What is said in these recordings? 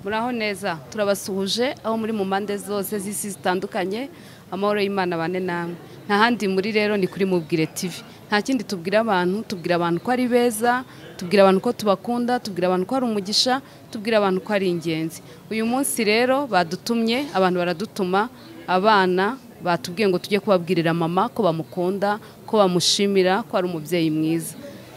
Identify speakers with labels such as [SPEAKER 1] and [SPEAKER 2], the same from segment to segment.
[SPEAKER 1] Muraho neza, turabasuhuje aho muri mu mpande zose z'isi zitandukanye. Amahoro y'Imana bane namwe. Nta handi muri rero ni kuri Mubwire TV. Nta kindi tubwira abantu, tubwira abantu ko ari beza, tubwira abantu ko tubakunda, tubwira abantu ko ari umugisha, tubwira abantu ko ari ingenzi. Uyu munsi rero badutumye, abantu baradutuma, abana batubwiye ngo tujye kubabwirira mama ko bamukunda, ko bamushimira, ko ari umubyeyi mwiza.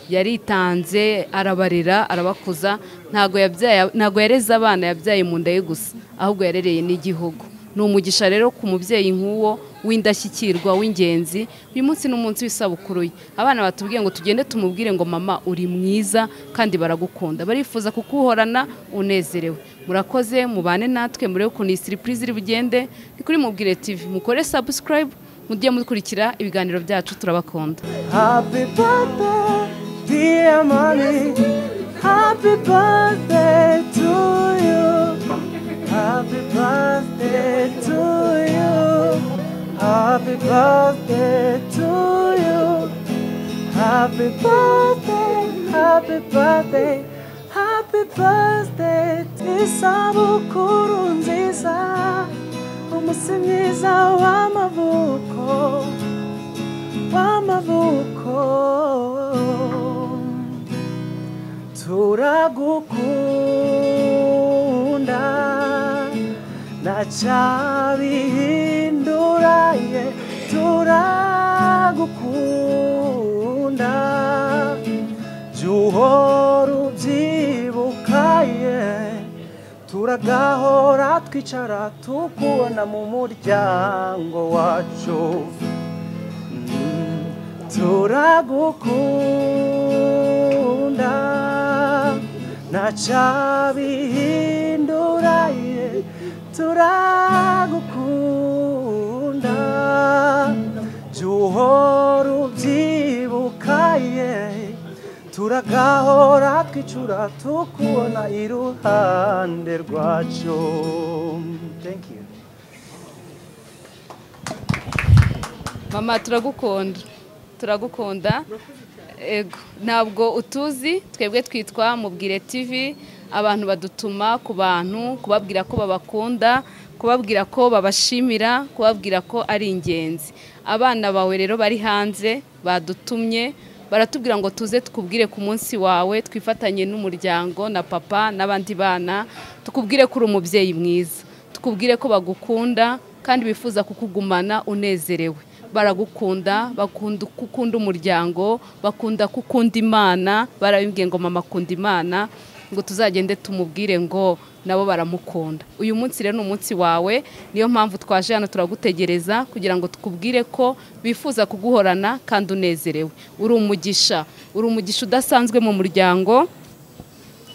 [SPEAKER 1] Yaritanze, arabarera, arabakuza, ntago yabyaye, ntago yareze abana yabyaye mu nda ye gusa, ahubwo yarereye n'igihugu. Ni umugisha rero ku mubyeyi nk'uwo w'indashyikirwa, w'ingenzi. Uyu munsi ni umunsi w'isabukuru ye. Abana batubwiye ngo tugende tumubwire ngo mama uri mwiza kandi baragukunda, barifuza kukuhorana unezerewe. Murakoze, mubane natwe murebe ukuntu iyi surprise iri bugende. Ni kuri Mubwire TV, mukore subscribe mujye mukurikira ibiganiro byacu, turabakunda.
[SPEAKER 2] Happy birthday, dear mommy. Happy birthday to you. Happy birthday to you. Happy birthday to you. Happy birthday, happy birthday, happy birthday. Isabukuru nziza, umunsi mwiza w'amavuko, w'amavuko. Turagukunda ntacyabihindura ye, turagukunda jya uhora ubyibuka ye, turagahora twicara tukubona mu muryango wacu. Turagukunda ntacyabihindura ye, turagukunda jya uhora ubyibuka ye, turagahora twicura tukubona iruhande rwacu. Thank you.
[SPEAKER 1] Mama turagukunda, turagukunda. Ego, ntabwo utuzi, twebwe twitwa Mubwire TV. Abantu badutuma ku bantu kubabwira ko babakunda, kubabwira ko babashimira, kubabwira ko ari ingenzi. Abana bawe rero bari hanze badutumye, baratubwira ngo tuze tukubwire ku munsi wawe, twifatanye n'umuryango na papa n'abandi bana, tukubwire ko uri umubyeyi mwiza, tukubwire ko bagukunda kandi bifuza kukugumana unezerewe. Baragukunda, bakunda kukunda umuryango, bakunda kukunda Imana. Barabimbwiye ngo mama akunda Imana, ngo tuzagende tumubwire ngo nabo baramukunda. Uyu munsi rero ni umunsi wawe, niyo mpamvu twaje hano turagutegereza kugira ngo tukubwire ko bifuza kuguhorana kandi unezerewe. Uri umugisha, uri umugisha udasanzwe mu muryango,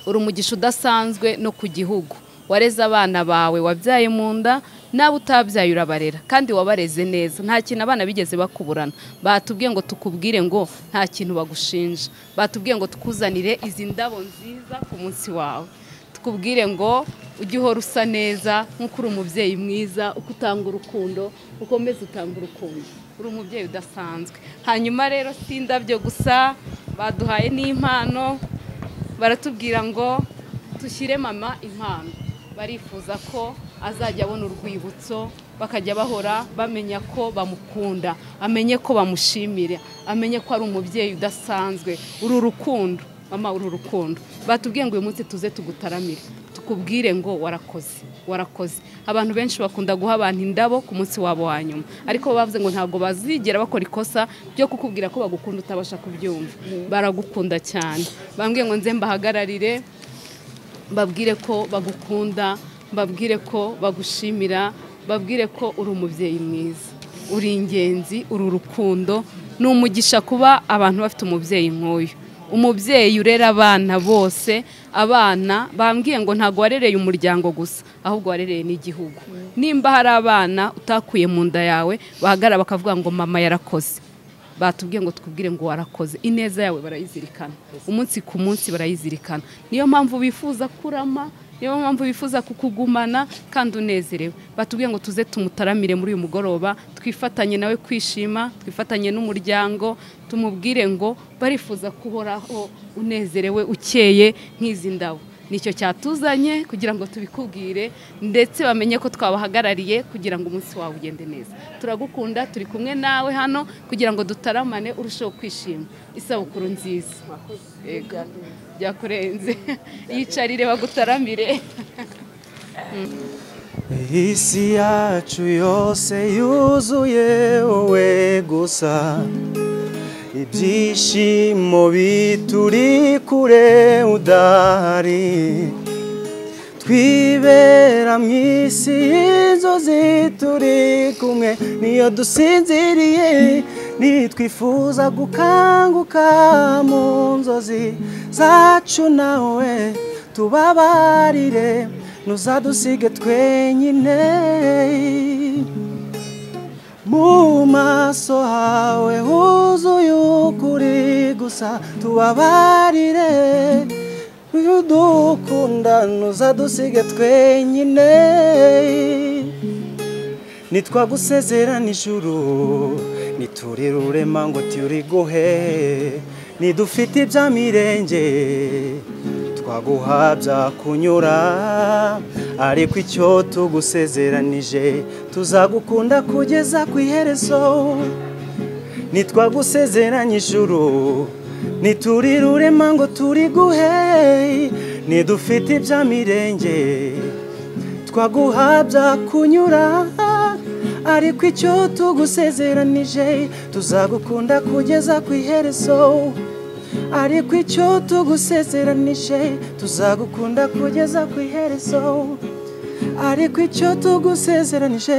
[SPEAKER 1] uri umugisha udasanzwe no ku gihugu. Wareze abana bawe wabyaye mu nda, nawe utabyaye urabarera kandi wabareze neza, nta kintu abana bigeze bakuburana. Batubwiye ngo tukubwire ngo nta kintu bagushinja, batubwiye ngo tukuzanire izi ndabo nziza ku munsi wawe, tukubwire ngo ujye uhora usa neza nk'uko uri umubyeyi mwiza, uko utanga urukundo, ukomeze utanga urukundo, uri umubyeyi udasanzwe. Hanyuma rero si indabyo gusa, baduhaye n'impano, baratubwira ngo tushyire mama impano. Barifuza ko azajya abona urwibutso, bakajya bahora bamenya ko bamukunda, amenye ko bamushimira, amenye ko ari umubyeyi udasanzwe. Uru rukundo mama, uru rukundo. Batubwiye ngo uyu munsi tuze tugutaramire, tukubwire ngo warakoze, warakoze. Abantu benshi bakunda guha abantu indabo ku munsi wabo wa nyuma, ariko bavuze ngo ntabwo bazigera bakora ikosa ryo kukubwira ko bagukunda utabasha kubyumva. Baragukunda cyane. Bambwiye ngo nze mbahagararire, babwire ko bagukunda, babwire ko bagushimira, babwire ko uri umubyeyi mwiza, uri ingenzi, uri urukundo. Ni umugisha kuba abantu bafite umubyeyi nk'uyu, umubyeyi urera abana bose. Abana bambwiye ngo ntago warereye umuryango gusa, ahubwo warereye n'igihugu. Nimba hari abana utakuye mu nda yawe bahagarara bakavuga ngo mama yarakoze, batubwiye ngo tukubwire ngo warakoze. Ineza yawe barayizirikana umunsi ku munsi, barayizirikana. Niyo mpamvu bifuza kurama, niyo mpamvu bifuza kukugumana kandi unezerewe. Batubwiye ngo tuze tumutaramire muri uyu mugoroba, twifatanye nawe kwishima, twifatanye n'umuryango, tumubwire ngo barifuza kuhoraho unezerewe, ukeye nk'izi ndabo. Nicyo cyatuzanye kugira ngo tubikubwire ndetse bamenye ko twabahagarariye kugira ngo umunsi wawe ugende neza. Turagukunda, turi kumwe nawe hano kugira ngo dutaramane urusheho kwishima. Isabukuru nziza. Yego, byakurenze. Yicarire bagutaramire.
[SPEAKER 2] Isi yacu yose yuzuye wowe gusa, ibyishimo bituri kure udahari, twibera mu isi y'inzozi turi kumwe, niyo dusinziriye nitwifuza gukanguka mu nzozi zacu nawe tubabarire, ntuzadusige twenyine. Mu maso hawe huzuye ukuri gusa, tubabarire udukunda, ntuzadusige twenyine. Nitwagusezerana ijuru, nituri rurema ngo turiguhe, nidufite ibya mirenge twaguha byakunyura, ariko icyo tugusezeranije tuzagukunda kugeza ku iherezo. Nitwagusezeranye ijuru, nituri rurema ngo turiguhe, nidufite ibya mirenge twaguha byakunyura, ariko icyo tugusezeranije tuzagukunda kugeza ku iherezo. Ariko icyo tugusezeranije tuzagukunda kugeza ku iherezo. Ariko icyo tugusezeranije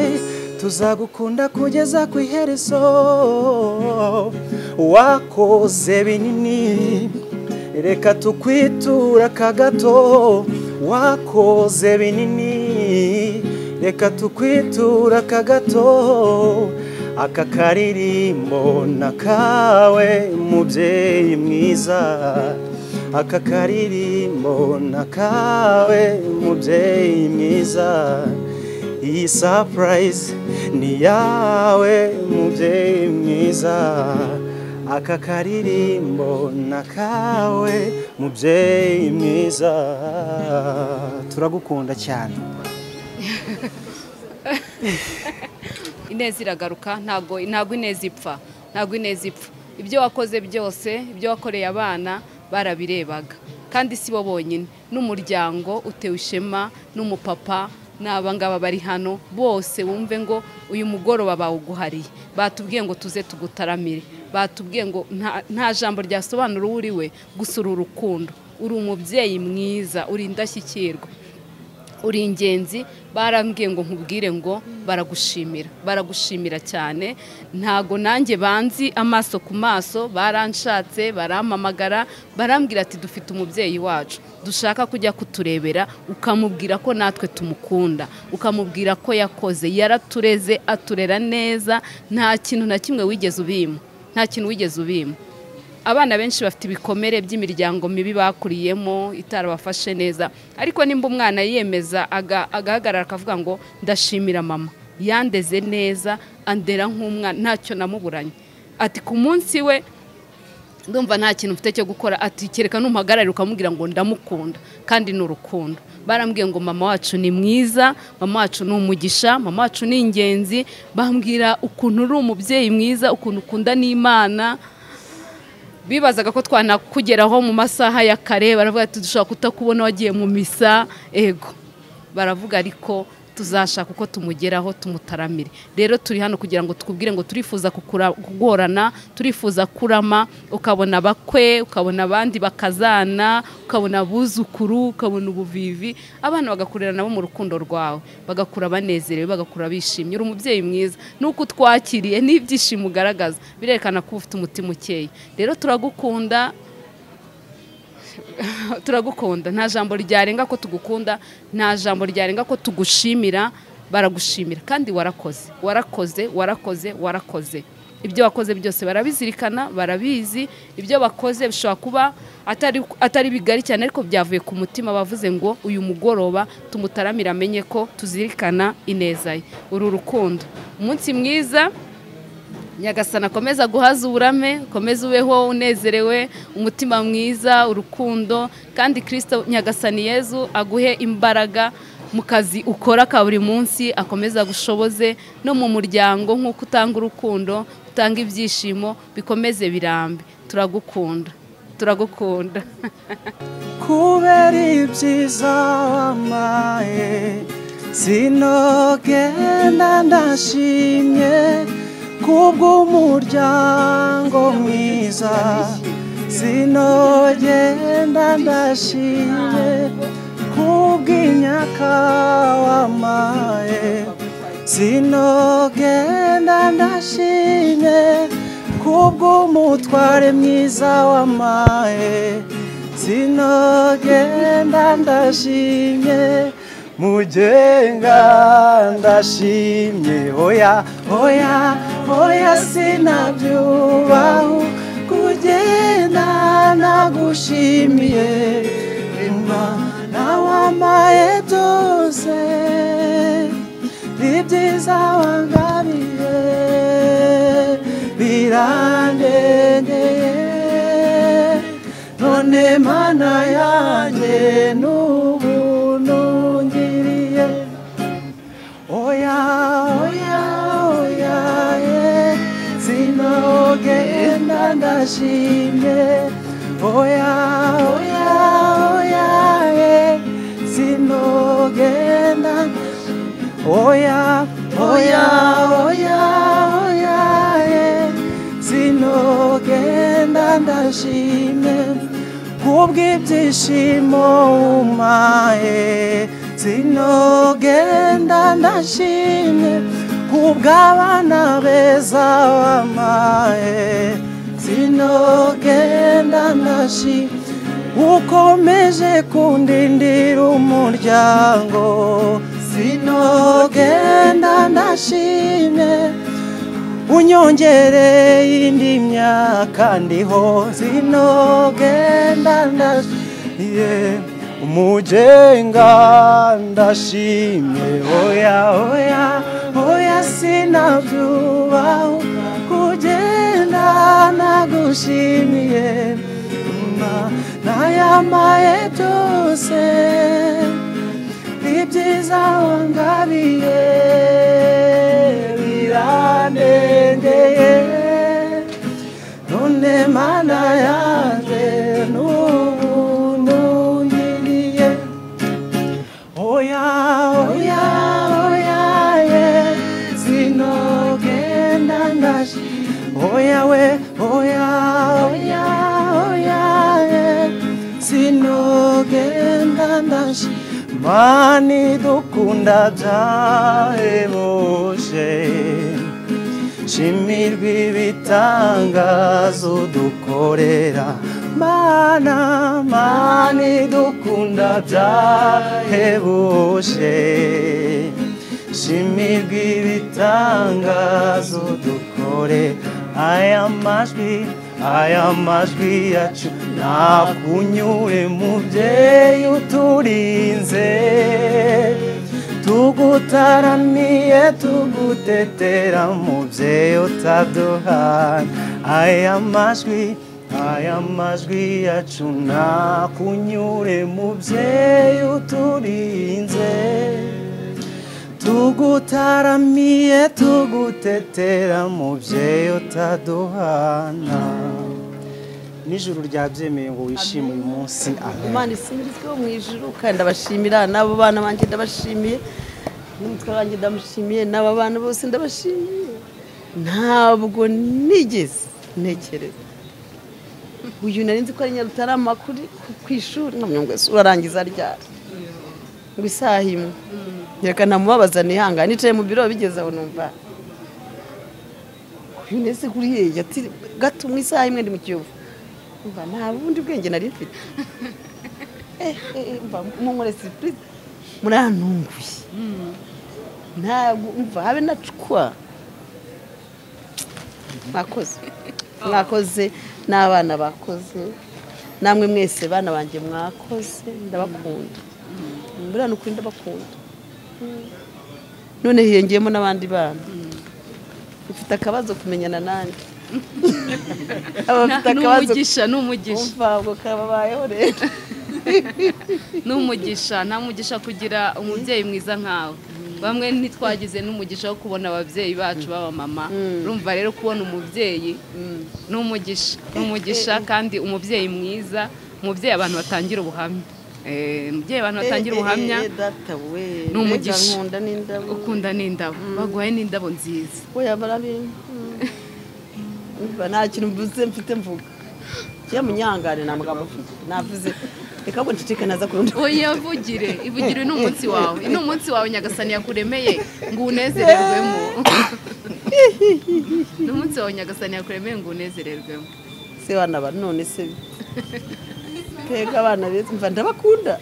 [SPEAKER 2] tuzagukunda kugeza ku iherezo. Wakoze binini reka tukwitura akagato, wakoze binini reka tukwitura akagato. Aka karirimbo nakawe mubyeyi mwiza, aka karirimbo nakawe mubyeyi mwiza, iyi surprise ni yawe mubyeyi mwiza, aka karirimbo nakawe mubyeyi mwiza. Turagukunda cyane.
[SPEAKER 1] Ineza iragaruka, ntago ineza ipfa, ntago ineza ipfa. Ibyo wakoze byose, ibyo wakoreye abana barabirebaga, kandi si bo bonyine, n'umuryango utewe ishema n'umupapa n'aba ngaba bari hano bose. Wumve ngo uyu mugoroba bawuguhariye, batubwiye ngo tuze tugutaramire, batubwiye ngo nta jambo ryasobanura uwo uri we, gusa uri urukundo, uri umubyeyi mwiza, uri indashyikirwa, uri ingenzi. Barambwiye ngo nkubwire ngo baragushimira, baragushimira cyane. Ntago nanjye banzi amaso ku maso, baranshatse, barampamagara, barambwira ati dufite umubyeyi wacu dushaka kujya kuturebera, ukamubwira ko natwe tumukunda, ukamubwira ko yakoze, yaratureze, aturera neza, nta kintu na kimwe wigeze ubima, nta kintu wigeze ubima. Abana benshi bafite ibikomere by'imiryango mibi bakuriyemo itarabafashe neza, ariko nimba umwana yiyemeza agahagarara akavuga ngo ndashimira mama yandeze neza, andera nk'umwana, ntacyo namuburanye, ati ku munsi we ndumva nta kintu mfite cyo gukora, ati kereka numpagararira ukamubwira ngo ndamukunda, kandi ni urukundo. Barambwiye ngo mama wacu ni mwiza, mama wacu ni umugisha, mama wacu ni ingenzi. Bambwira ukuntu uri umubyeyi mwiza, ukuntu ukunda n'Imana. Bibazaga ko twanakugeraho mu masaha ya kare, baravuga ati dushobora kutakubona wagiye mu misa. Ego, baravuga ariko tuzashaka uko tumugeraho tumutaramire. Rero turi hano kugira ngo tukubwire ngo turifuza kugorana, turifuza kurama, ukabona abakwe, ukabona abandi bakazana, ukabona abuzukuru, ukabona ubuvivi, abana bagakurira nabo mu rukundo rwawe, bagakura banezerewe, bagakura bishimye. Uri umubyeyi mwiza, nuko utwakiriye n'ibyishimo ugaragaza birerekana ko ufite umutima ukeye. Rero turagukunda, turagukunda, nta jambo ryarenga ko tugukunda, nta jambo ryarenga ko tugushimira. Baragushimira kandi warakoze, warakoze, warakoze, warakoze. Ibyo wakoze byose barabizirikana, barabizi. Ibyo bakoze bishobora kuba atari bigari cyane, ariko byavuye ku mutima. Bavuze ngo uyu mugoroba tumutaramira, amenye ko tuzirikana ineza ye. Uru rukundo, umunsi mwiza. Nyagasana akomeza guhaza uburame, ukomeze ubeho unezerewe, umutima mwiza, urukundo, kandi Kristo Nyagasani Yezu aguhe imbaraga mu kazi ukora ka buri munsi, akomeza gushoboze no mu muryango nk'uko utanga urukundo, utanga ibyishimo, bikomeze birambe. Turagukunda, turagukunda.
[SPEAKER 2] Kubera ibyiza wampaye sinogenda ndashimye, kubw'umuryango mwiza sinogenda ndashimye, kubw'imyaka wampaye sinogenda ndashimye, kubw'umutware mwiza wampaye sinogenda ndashimye, mugenga ndashimye. Oya oya oya sinabyubaho kugenda nagushimiye, Imana wampaye byose ibyiza wangabiye birandengeye, none Mana yanjye n'ubuntu ngiriye. Oya oya oya sinogenda ndashimye, oya oya oya sinogenda, oya oya oya oya sinogenda ndashimye, kubw'ibyishimo umpaye sinogenda ndashimye, kubw'abana beza wampaye sinogenda ndashimye, ukomeje kundindira umuryango sinogenda ndashimye, unyongereye indi myaka ndiho sinogenda ndashimye, umugenga ndashimye. Oya oya oya sinabyubaho kugenda nagushimiye, Imana yampaye byose ibyiza wangabiye birandengeye, none Mana yanjye n'ubuntu ngiriye. Oya oya oya sinogenda ndashimye, oya we oya oya oya sinogenda ndashimye, Mani dukunda byahebuje, shimirwa ibitangazo dukorera, Mana Mani dukunda byahebuje, shimirwa ibitangazo dukorera. Aya majwi yacu nakunyure mubyeyi uturinze, tugutaramiye tugutetera mubyeyi utaduhana. Aya majwi yacu nakunyure mubyeyi uturinze, tugutaramiye tugutetera mubyeyi utaduhana. Nijoro ryabyemeye ngo wishime uyu munsi. Amen.
[SPEAKER 3] Imana isingirizwe mu ijuru, kandi ndabashimira n'abo bana banjye ndabashimiye, n'umutwe wanjye ndamushimiye, n'aba bana bose ndabashimiye. Ntabwo nigeze ntekereza uyu nari nzi ko ari Nyarutarama kuri ku ishuri, nkamenya ngo urarangiza ryari, ngo isaha imwe. Reka ntamubabaza nihangane, nicaye mu biro bigeze aho numva uyu nese kuri hehe ati gato mu isaha imwe ndi mu Kiyovu. Umva nta bundi bwenge nari mfite. Umva munkore surprise murantunguye. Ntabwo umva habe nacukwa. Mwakoze. Mwakoze n'abana bakoze. Namwe mwese bana banjye mwakoze, ndabakunda. Mbura nukuri ndabakunda. None hiyongeyemo n'abandi bana. Ufite akabazo kumenyana nande. Abafite akabazo
[SPEAKER 1] n'umugisha n'umugisha.
[SPEAKER 3] Umva ubwo kababayeho rero.
[SPEAKER 1] N'umugisha, nta mugisha kugira umubyeyi mwiza nkawe. Bamwe ntitwagize n'umugisha wo kubona ababyeyi bacu baba mama. Urumva rero kubona umubyeyi n'umugisha, n'umugisha kandi umubyeyi mwiza, umubyeyi abantu batangira ubuhamya. Umubyeyi abantu batangira ubuhamya.
[SPEAKER 3] Data we.
[SPEAKER 1] N'umugisha.
[SPEAKER 3] Nkunda n'indabo.
[SPEAKER 1] Ukunda n'indabo. Baguhaye n'indabo nziza.
[SPEAKER 3] Oya barabi. Nta kintu mvuze mfite mvuga. Kiya munyangane nta magambo mfite. Navuze reka ngo nceceke naza kurundi.
[SPEAKER 1] Oya vugire, ivugire ni umunsi wawe. Ni umunsi wawe Nyagasani yakuremeye ngo unezererwemo. Ni umunsi wawe Nyagasani yakuremeye ngo unezererwemo.
[SPEAKER 3] Se bana ba none se. Pega abana beza mva ndabakunda.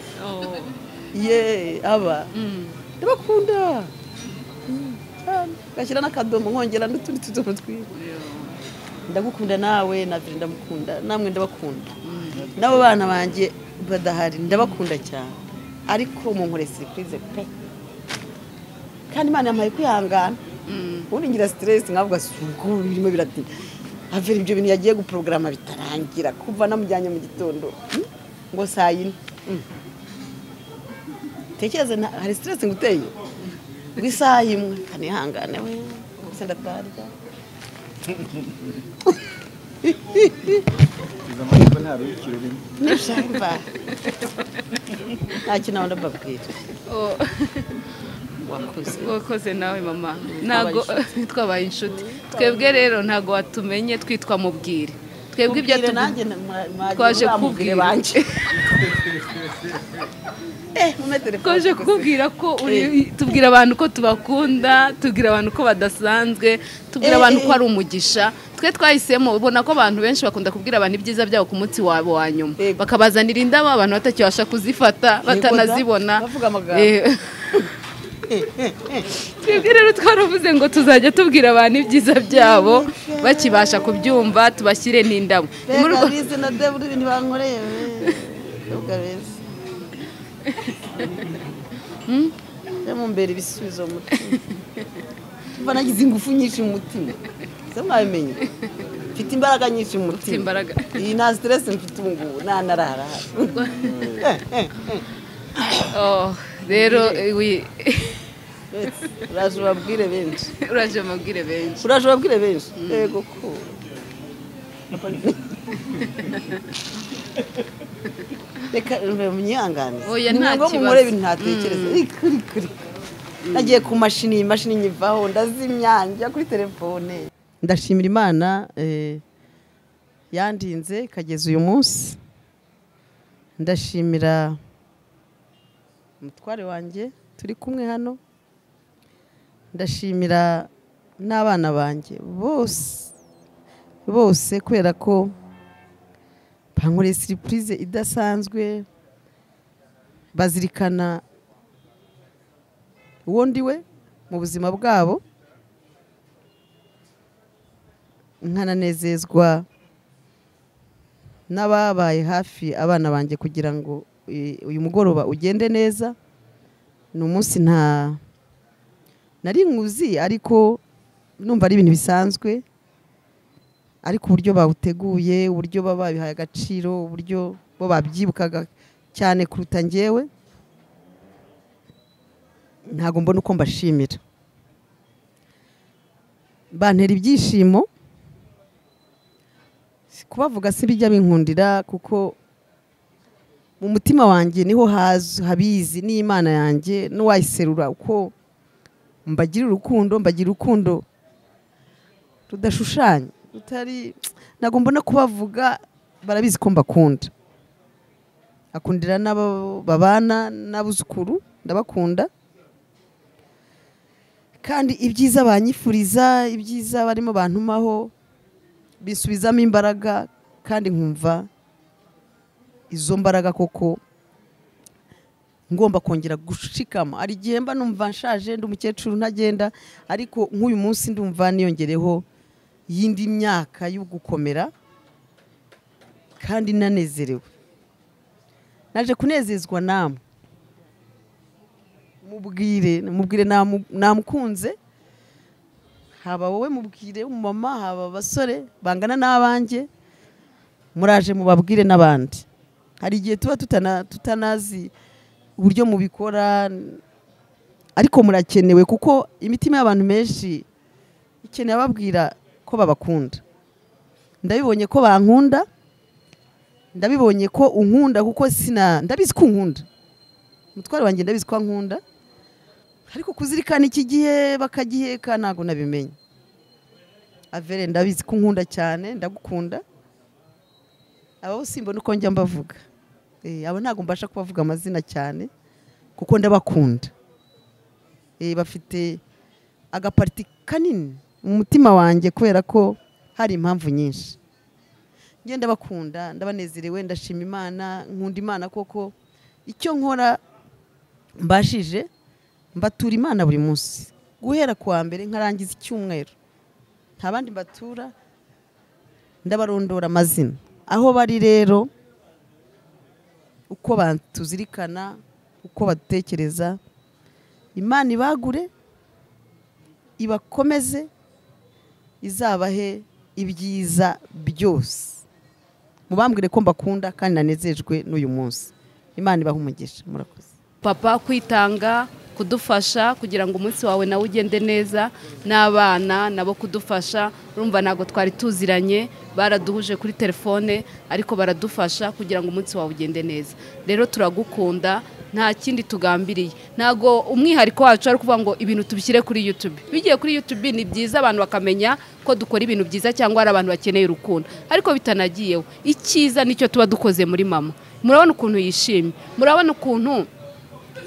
[SPEAKER 3] Ye aba. Ndabakunda. Gashyira n'akadomo nkongera n'utundi tudomo twiwe. Ndagukunda nawe na Viri ndamukunda namwe ndabakunda. Nabo bana banje badahari ndabakunda cyane. Ariko munkore surprise pe. Kandi Imana yampaye kwihangana. Ubundi ngira stress nkavuga suko birimo biratinda. Avera ibyo bintu yagiye guprograma bitarangira kuva namujyanye mu gitondo ngo saa 4. Tekereza hari stress nguteye. Ngo isaha imwe kanihangane we. Ubuse ndatarya. Nta kintu ndababwira.
[SPEAKER 1] Wakoze nawe mama. Ntago twabaye inshuti. Twebwe rero ntago watumenye twitwa Mubwire. Twebwe ibyo twaje kubwira
[SPEAKER 3] banje.
[SPEAKER 1] Twaje kukubwira ko tubwira abantu ko tubakunda, tubwira abantu ko badasanzwe, tubwira abantu ko ari umugisha. Twe twahisemo ubona ko abantu benshi bakunda kubwira abantu ibyiza byabo ku munsi wabo wa nyuma. Bakabazanira indabo abantu batakibasha kuzifata, batanazibona. Twebwe rero twaravuze ngo tuzajya tubwira abantu ibyiza byabo bakibasha kubyumva, tubashyire n'indabo.
[SPEAKER 3] Mumbere ibisubizo mu mutima. Mva nagize ingufu nyinshi mu mutima. Se mwabimenye. Mfite imbaraga nyinshi mu mutima. Iyi nta stress mfite ubu ngubu nta narara.
[SPEAKER 1] Oh, rero
[SPEAKER 3] uraje ubabwire benshi.
[SPEAKER 1] Uraje ubabwire benshi.
[SPEAKER 3] Uraje ubabwire benshi. Yego ko. Reka munyangane.
[SPEAKER 1] Oya nta kibazo.
[SPEAKER 3] Ngo mumure ibintu ntatekereza. Rikuri. Nagiye ku mashini, imashini nyivaho ndazimya njya kuri telefone. Ndashimira Imana yandinze kageza uyu munsi. Ndashimira umutware wanjye turi kumwe hano. Ndashimira n'abana banjye bose bose kubera ko bankoreye surprise idasanzwe, bazirikana uwo ndiwe mu buzima bwabo, nkananezezwa n'ababaye hafi abana banjye kugira ngo uyu mugoroba ugende neza. Ni umunsi nta nari nkuzi ariko numva ari ibintu bisanzwe, ariko uburyo bawuteguye, uburyo baba babihaye agaciro, uburyo bo babyibukaga cyane kuruta njyewe, ntago mbona uko mbashimira. Bantera ibyishimo, kubavuga si bijya binkundira kuko mu mutima wanjye niho habizi n'Imana yanjye n'uwayiserura uko mbagira urukundo, mbagira urukundo rudashushanya rutari, ntago mbona kubavuga, barabizi ko mbakunda. Akundira n'abo babana n'abuzukuru ndabakunda, kandi ibyiza banyifuriza, ibyiza barimo bantumaho bisubizamo imbaraga, kandi nkumva izo mbaraga koko ngomba kongera gushikama. Ari gihe mba numva nshaje ndi umukecuru ntagenda, ariko nk'uyu munsi ndumva niyongereho yindi myaka yo gukomera kandi nanezerewe. Naje kunezezwa namwe. Mubwire namukunze. Haba wowe mubwire umumama, haba abasore bangana n'abanjye, muraje mubabwire n'abandi. Hari igihe tuba tutanazi uburyo mubikora, ariko murakenewe kuko imitima y'abantu menshi ikeneye ababwira ko babakunda. Ndabibonye ko bankunda, ndabibonye ko unkunda, kuko ndabizi ko unkunda, umutware wanjye ndabizi ko ankunda, ariko kuzirikana iki gihe bakagiheka ntago nabimenye. Avere ndabizi ko unkunda cyane, ndagukunda. Abo simbona uko njya mbavuga, abo ntago mbasha kubavuga amazina cyane kuko ndabakunda. Bafite agaparti kanini mu mutima wanjye kubera ko hari impamvu nyinshi. Ngenda bakunda, ndabanezerewe, ndashima Imana, nkunda Imana koko. Icyo nkora mbashije mbatura Imana buri munsi, guhera kuwa mbere nkarangiza icyumweru, nta bandi mbatura, ndabarondora amazina aho bari. Rero uko batuzirikana, uko badutekereza, Imana ibagure, ibakomeze, izabahe ibyiza byose. Mubambwire ko mbakunda kandi nanezejwe n'uyu munsi. Imana ibahe umugisha. Murakoze.
[SPEAKER 1] Papa kwitanga kudufasha kugira ngo umunsi wawe nawe ugende neza, n'abana nabo kudufasha. Urumva ntago twari tuziranye, baraduhuje kuri telefone ariko baradufasha kugira ngo umunsi wawe ugende neza. Rero turagukunda, nta kindi tugambiriye. Ntago umwihariko wacu ari kuvuga ngo ibintu tubishyire kuri YouTube. Bigiye kuri YouTube ni byiza, abantu bakamenya ko dukora ibintu byiza cyangwa ari abantu bakeneye urukundo, ariko bitanagiyeho icyiza nicyo tuba dukoze muri mama. Murabona ukuntu yishimye, murabona ukuntu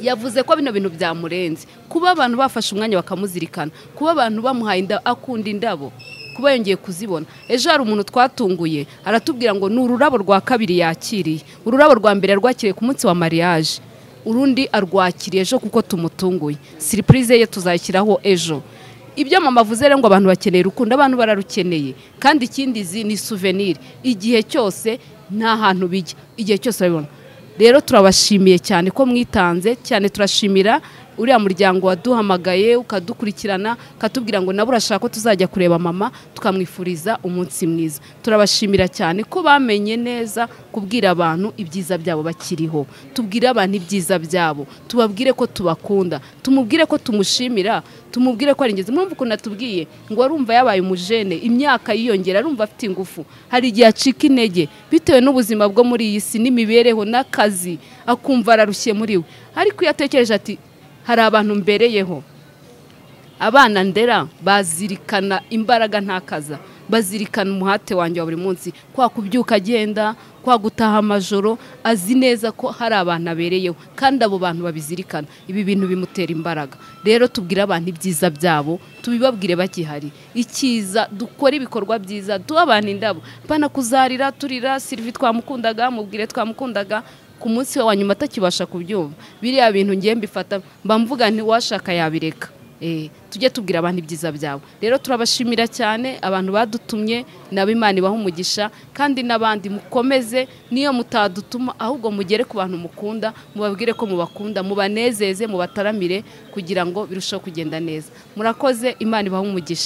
[SPEAKER 1] yavuze ko bino bintu byamurenze. Kuba abantu bafashe umwanya bakamuzirikana, kuba abantu bamuhaye akunda indabo, kuba yongeye kuzibona. Ejo hari umuntu twatunguye aratubwira ngo ni ururabo rwa kabiri yakiriye. Ururabo rwa mbere rwakiriye ku munsi wa mariage, urundi arwakiriye ejo kuko tumutunguye. Surprise ye tuzayishyiraho ejo. Ibyo mama avuze rero ngo abantu bakeneye urukundo, abantu bararukeneye. Kandi ikindi izi ni souvenir, igihe cyose nta hantu bijya, igihe cyose babibona. Rero turabashimiye cyane ko mwitanze cyane. Turashimira uriya muryango waduhamagaye ukadukurikirana, ukatubwira ngo nabo urashaka ko tuzajya kureba mama, tukamwifuriza umunsi mwiza. Turabashimira cyane ko bamenye neza kubwira abantu ibyiza byabo bakiriho. Tubwire abantu ibyiza byabo, tubabwire ko tubakunda, tumubwire ko tumushimira, tumubwire ko ari ingenzi. Murumva ukuntu atubwiye ngo arumva yabaye umujene, imyaka yiyongera, arumva afite ingufu. Hari igihe acika intege bitewe n'ubuzima bwo muri iyi si n'imibereho n'akazi, akumva ararushye muri we. Ariko iyo atekereje ati hari abantu mbereyeho, abana ndera bazirikana imbaraga ntakaza, bazirikana umuhate wanjye wa buri munsi, kwa kubyuka agenda, kwa gutaha amajoro, azi neza ko hari abantu abereyeho kandi abo bantu babizirikana. Ibi bintu bimutera imbaraga. Rero tubwire abantu ibyiza byabo, tubibabwire bakihari. Icyiza dukora ibikorwa byiza, duha abantu indabo, bana kuzarira turira. Sylvie twamukundaga, mubwire twamukundaga, ku munsi wa nyuma atakibasha kubyumva. Biriya bintu ngiye mbifata mba mvuga nti washaka yabireka. Tujye tubwira abantu ibyiza byabo. Rero turabashimira cyane abantu badutumye, nabo Imana ibahe umugisha, kandi n'abandi mukomeze, niyo mutadutuma ahubwo mugere ku bantu mukunda, mubabwire ko mubakunda, mubanezeze, mubataramire kugira ngo birusheho kugenda neza. Murakoze, Imana ibahe umugisha.